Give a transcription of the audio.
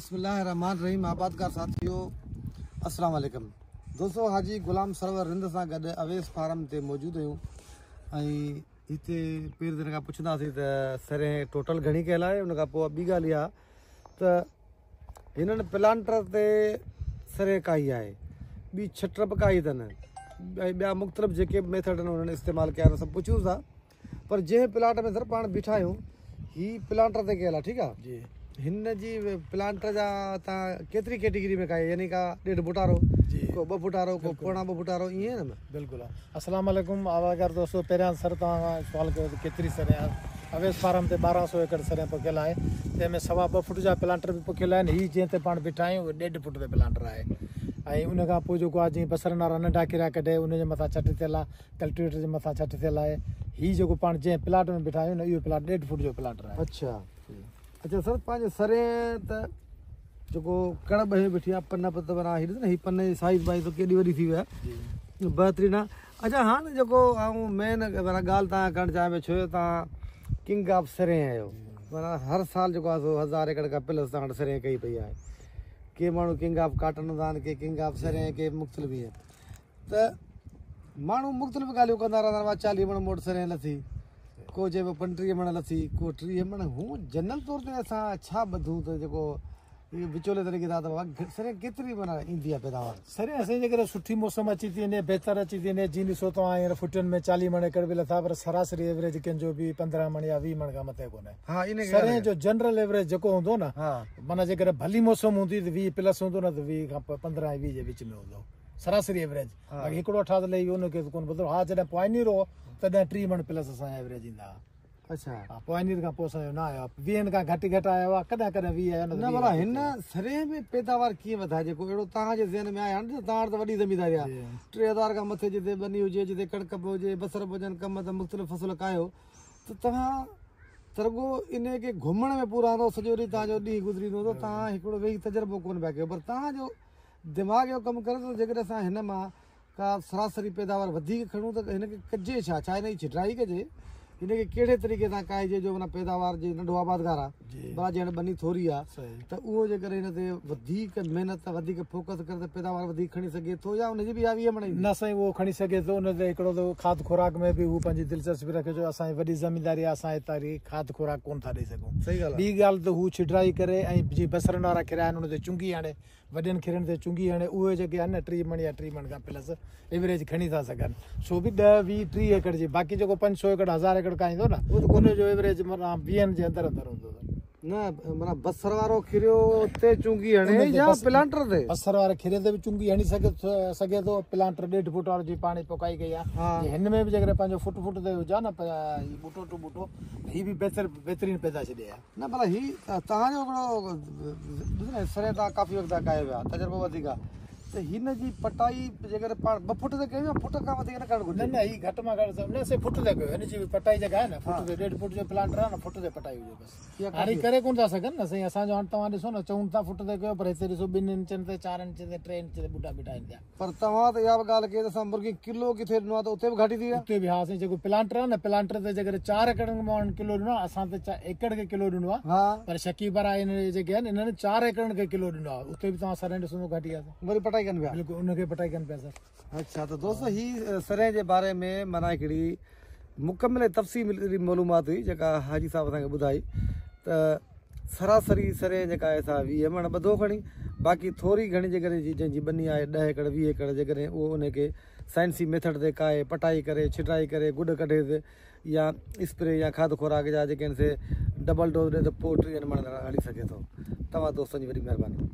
بسم الله الرحمٰن الرحيم آبادگار ساٿيو السلام عليڪم دوستو حاجي غلام سرور رند سان گڏ اويس فارم تي موجود آهيون ۽ هتي پير جن کان پڇنداسين ته سرين ٽوٽل گهڻي ڪيل آهي ان کان پوء ٻي ڳالهه اها ته هنن پلانٽر تي سرين ڪاهي آهي ٻي ڇٽ به ڪاهي اٿن ۽ ٻيا مختلف جيڪي به ميٿڊ آهن انهن استعمال ڪيا آهن سڀ پڇون ٿا پر جنهن پلاٽ ۾ سر پاڻ بيٺا آهيون هي پلانٽر تي ڪيل آهي ٺيڪ آهي جي هن جي پلانٽر جا تان ڪيتري ڪيٽيگري ۾ ڪائي يعني ڪا ڏيڍ فوٽارو جي ڪو ٻه فوٽارو ڪو پوڻا ٻه فوٽارو ائين نه بلڪل السلام عليڪم آواگار دوستو پهريان سر توهان کان سوال ڪيو ته ڪيتري سريان اويس فارم تي 1200 ايڪڙ سريان پوکيل آهي تنهن ۾ سوا ٻه فوٽ جا پلانٽر به پوکيل آهن هي جنهن تي پاڻ بيٺا آهيون اهو ڏيڍ فوٽ تي پلانٽر آهي ۽ ان کان پوء جيڪو آهي جيئن بصرن وارا ننڍا ڪريا ڪڍي ان جي مٿان ڇٽ ٿيل آهي ڪلٽيويٽر جي مٿان ڇٽ ٿيل آهي. هي جيڪو پاڻ جنهن پلاٽ ۾ بيٺا آهيون نه اهو پلاٽ ڏيڍ فوٽ جو پلاٽر آهي. اڇا اڇا سر پنهنجي سرين ته جيڪو ڪڻ ٻهي بيٺي آهي پن پت بنا هي ڏس نه هي پن جي سائيز بائيز ڪيڏي وڏي ٿي وئي آهي بهترين آهي اڇا هاڻ جيڪو آئون مين معنيٰ ڳالهه تان ڪرڻ چاهيان پيو ڇو جو تان ڪنگ آف سرين آهيو معنيٰ هر سال جيڪو آهي سو هزار ايڪڙ کان پلس تان وٽ سرين ڪئي پئي آهي ڪي ماڻهو ڪنگ آف ڪاٽن هوندا آهن ڪي ڪنگ آف سرين ڪي مختلف ائين ته ماڻهو مختلف ڳالهيون ڪندا رهندا آهن 40 مڻ موٽ سرهين لٿي ڪو چئي پيو 35 مڻ لٿي ڪو 30 مڻ هون جنرل طور تي اسان ڇا ٻڌون ته جيڪو وچولي طريقي سان ته سرهين ڪيتري معنيٰ ايندي آهي پيداوار سرهين سائين جيڪڏهن سٺي موسم اچي ٿي وڃي بهتر اچي ٿي وڃي جيئن ڏسو توهان هينئر ڦٽين ۾ 40 مڻ ايڪڙ به لٿا پر سراسري ايوريج ڪنهن جو به 15 مڻ يا 20 مڻ کان مٿي ڪونهي ها ان سرهين جو جنرل ايوريج جيڪو هوندو نه معنيٰ جيڪڏهن ڀلي موسم هوندي ته 20 پلس هوندو نه ته 20 کان 15 ۽ 20 جي وچ ۾ هوندو سراسري ايوريج باقي هڪڙو اٺاس لهي ويو ان کي ته ڪونه ٻڌو ها جڏهن پوائنير هو تڏهن 30 مڻ پلس اسان جا ايوريج ايندا ها اڇا ها پوائنير کان پوء اسان جو نه آيو ويهن کان گهٽ گهٽ آيو آهي ڪڏهن ڪڏهن 20 آيو نه ڀلا هن سري ۾ پيداوار ڪيئن وڌائجي ڪو اهڙو توهان جي ذهن ۾ آهي هاڻي ته توهان وٽ ته وڏي زمينداري آهي 3000 کان مٿي جتي ٻني هجي جتي ڪڻڪ به هجي بصر به هجن ڪم ته مختلف فصل ڪاهيو ته توهان ته رڳو انهي کي گهمڻ ۾ پورا هوندو سڄو ڏينهن توهان جو ڏينهن گذري ويندو هوندو توهان هڪڙو ويهي تجربو ڪونه پيا ڪيو پر توهان جو دماغ اهو ڪم ڪري ٿو ته جيڪڏهن اسان هن مان ڪا سراسري پيداوار وڌيڪ کڻون ته هن کي ڪجي ڇا؟ ڇا هن جي ڇٽرائي ڪجي؟ هن کي ڪهڙي طريقي سان ڪاهجي جو معنيٰ پيداوار جي ننڍو آبادگار آ ڀلا جي هاڻي ٻني ٿوري آ ته اهو جيڪڏهن هن تي وڌيڪ محنت وڌيڪ فوڪس ڪري ته پيداوار وڌيڪ کڻي سگهي ٿو يا ان جي به اها 20 مڻ ايندي؟ نه سائين اهو کڻي سگهي ٿو ان تي هڪڙو ته کاڌ خوراڪ ۾ به هو پنهنجي دلچسپي رکي ڇو اسان جي وڏي زمينداري آ اسان ايتري کاڌ خوراڪ ڪونه ٿا ڏئي سگهون ٻي ڳالهه ته هو ڇٽرائي ڪري ۽ جي بصرن وارا کريا آهن ان تي چونگي هڻي وڏين کرين تي چونگي هڻي اهي جيڪي آهن نه 30 مڻ يا 30 مڻ کان پلس ايوريج کڻي ٿا سگهن سو به 10 20 30 ايڪڙ جي باقي جيڪو 500 ايڪڙ 1000 ايڪڙ کان ايندو نه ان جو ايوريج معنيٰ ويهن جي اندر اندر هوندو نه معنيٰ بصر وارو کريو تي چونگي هڻي يا پلانٽر تي بصر واري کري تي به چونگي هڻي سگهي ٿو پلانٽر ڏيڍ فوٽ وارو جي پاڻي پوکائي ڪئي آهي جي هن ۾ به جيڪڏهن پنهنجو فوٽ فوٽ تي هجا نه هي ٻوٽو ٽو ٻوٽو هي به بهتر بهترين پيدا ڇڏي ها نه ڀلا هي توهان جو هڪڙو ڏس نه سري تان ڪافي وقت کان ڪاهي ويا تجربو وڌيڪ آ ته هن جي پٽائي جيڪڏهن پاڻ ٻه فوٽ تي ڪيون يا فوٽ کان وڌيڪ نه ڪرڻ گهرجي. نه نه هي گهٽ مان گهٽ نه سي فوٽ تي ڪيو هن جي پٽائي جيڪا آهي نه فوٽ تي ڏيڍ فوٽ جو پلانٽر آ نه فوٽ تي پٽائي هجي بس هاڻي ڪري ڪون ٿا سگهن نه سائين اسان جو هاڻي توهان ڏسو نه چون ٿا فوٽ تي ڪيو پر هتي ڏسو ٻن انچن تي چار انچن تي ٽي انچ تي ٻوٽا بيٺا آهن پيا. پر توهان ته اها به ڳالهه ڪئي ته اسان مرغي ڪلو ڪٿي ڏنو آهي ته اتي به گهاٽي ٿي ويا. اتي به ها سائين جيڪو پلانٽر آهي نه پلانٽر تي جيڪڏهن چار ايڪڙن کي ماڻهن ڪلو ڏنو آهي اسان ته ايڪڙ کي ڪلو ڏنو آهي پر شڪيب وارا ان جيڪي آهن انهن چار ايڪڙن کي ڪلو ڏنو آهي اتي به توهان سرهين ڏسندو گهاٽي آهي وري پٽائي ڪن پيا بلڪل ان کي پٽائي ڪن پيا سر. اڇا ته دوستو هي سرهين جي باري ۾ معنيٰ هڪڙي مڪمل ۽ تفصيلي معلومات هئي جيڪا حاجي صاحب اسان کي ٻڌائي ته سراسري سرهين جيڪا آهي سا 20 مڻ ٻڌو کڻي باقي ٿوري گهڻي جيڪڏهن جي جنهن جي ٻني آهي 10 ايڪڙ 20 ايڪڙ جيڪڏهن اهو ان کي سائنسي ميٿڊ تي ڪاهي پٽائي ڪري ڇٽائي ڪري گڏ ڪڍي ته يا اسپري يا کاڌ خوراڪ جا جيڪي آهن سي ڊبل ڊوز ڏي ته پوء 30 مڻ هلي سگهي ٿو توهان دوستن جي وڏي مهرباني.